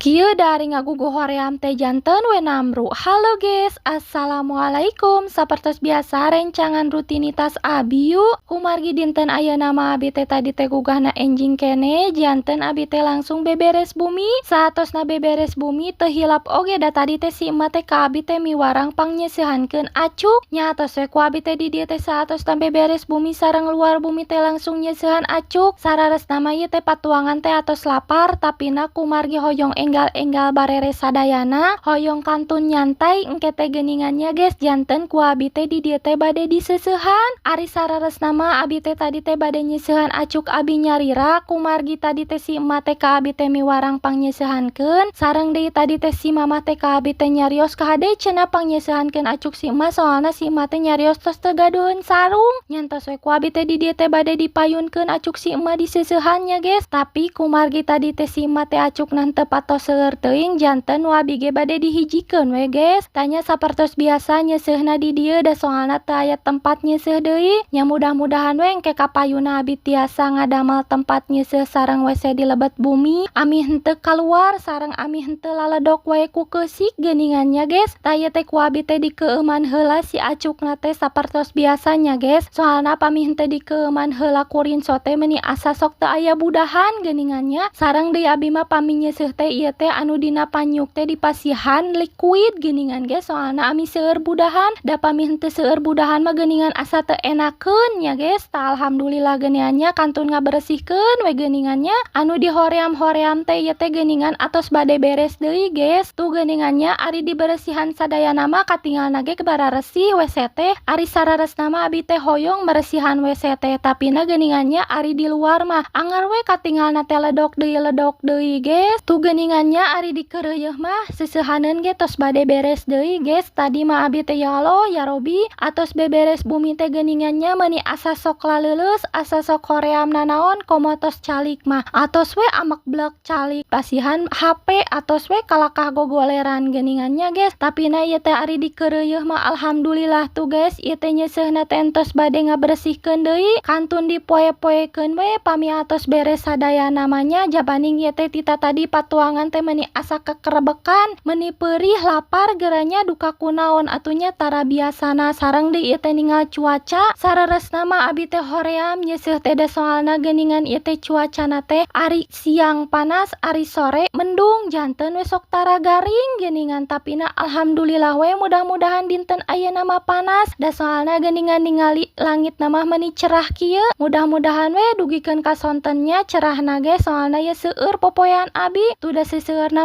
Kieu da ari ngagugu hoream teh janten we namru. Halo guys, assalamualaikum. Sapertos biasa, rencangan rutinitas abi yuk. Kumargi dinten ayeuna mah abi teh tadi teh gugahna enjing keneh, janten abi teh langsung beberes bumi. Saatosna beberes bumi, teu hilap oge da tadi teh si emak teh ka abi teh miwarang pangnyeusehankeun acuk. Nya atos we ku abi teh di dieu teh, saatosna beberes bumi sareng luar bumi teh langsung nyeusehan acuk. Sararesna mah ieu teh patuangan teh atos lapar, tapina kumargi hoyong enggal-enggal bareres sadayana, hoyong kantun nyantai engke teh geuningannya guys, janten ku abi teh di dieu teh bade diseuseuhan. Ari sararesna mah abi teh tadi teh bade nyeusehan acuk abi nyalira, kumargi tadi teh si emak teh ka abi teh miwarang pangnyeusehankeun, sareng deui tadi teh si mamah teh ka abi teh nyarios, "Kahade cenah pangnyeusehankeun acuk si emak," soalna si emak teh nyarios tos teu gaduheun sarung. Nya entos we ku abi teh di dieu teh bade dipayunkeun acuk si emak diseusehan nya guys, tapi kumargi tadi teh si emak teh acukna henteu patos seueur teuing, janten nu abi ge bade dihijikeun we guys. Tah nya, sapertos biasa nyeuseuna di dieu da soalna teu aya tempat nyeuseuh deui. Nya mudah-mudahan we engke kapayuna abi tiasa ngadamel tempat nyeuseuh sareng WC di lebet bumi, amih henteu kaluar sareng amih henteu laledok wae ku keusik geuningannya guys. Tah, ieu teh ku abi teh dikeueuman heula si acukna teh sapertos biasanya guys, soalna pami henteu dikeueuman heula ku rinso teh meuni asa sok teu aya budahan geuningannya. Sareng deui abi mah pami nyeuseuh teh ieu teh anu dina panyuk teh dipasihan liquid geuningan guys, soalna amih seueur budahan, da pami henteu seueur budahan mah geuningan asa teu enakeun nya guys. Tah, alhamdulillah geuningannya kantun ngaberesihkeun we geuningannya. Anu dihoream-hoream teh ieu teh geuningan atos bade beres deui guys. Tuh geuningannya, ari diberesihan sadayana mah katingalna ge bararesih WC teh. Ari sararesna mah abi teh hoyong meresihan WC teh, tapina geuningannya ari di luar mah angger we katingalna teh ledok deui guys. Tuh geuningannya, ari dikeureuyeun mah seuseuhaneun ge tos bade beres deui guys. Tadi mah abi teh, ya Allah ya Robi, atos beberes bumi teh geuningannya meuni asa sok laleuleus, asa sok hoream nanaon. Komo tos calik mah atos we amek blek calik, pasihan HP atos we kalakah gogoleran geuningannya guys. Tapina ieu teh ari dikeureuyeun mah alhamdulillah tuh guys, ieu teh nyeuseuna teh entos bade ngaberesihkeun deui, kantun dipoe-poekeun we pami atos beres sadayana mah nya. Jabaning ieu teh tita tadi patuangan teh meuni asa kekerebekan, meuni peurih lapar geranya, duka kunaon atuh nya, tara biasana. Sareng deui ieu teh ningal cuaca. Sareresna mah abi teh hoream nyeuseuh teh da soalna geuningan ieu teh cuacana teh ari siang panas, ari sore mendung, janten we sok tara garing geuningan. Tapina alhamdulillah we, mudah-mudahan dinten ayeuna mah panas, da soalna geuningan ningali langitna mah meuni cerah kieu. Mudah-mudahan we dugikeun ka sontennya cerahna ge, soalna ieu seueur popoean abi tuh da seseueurna.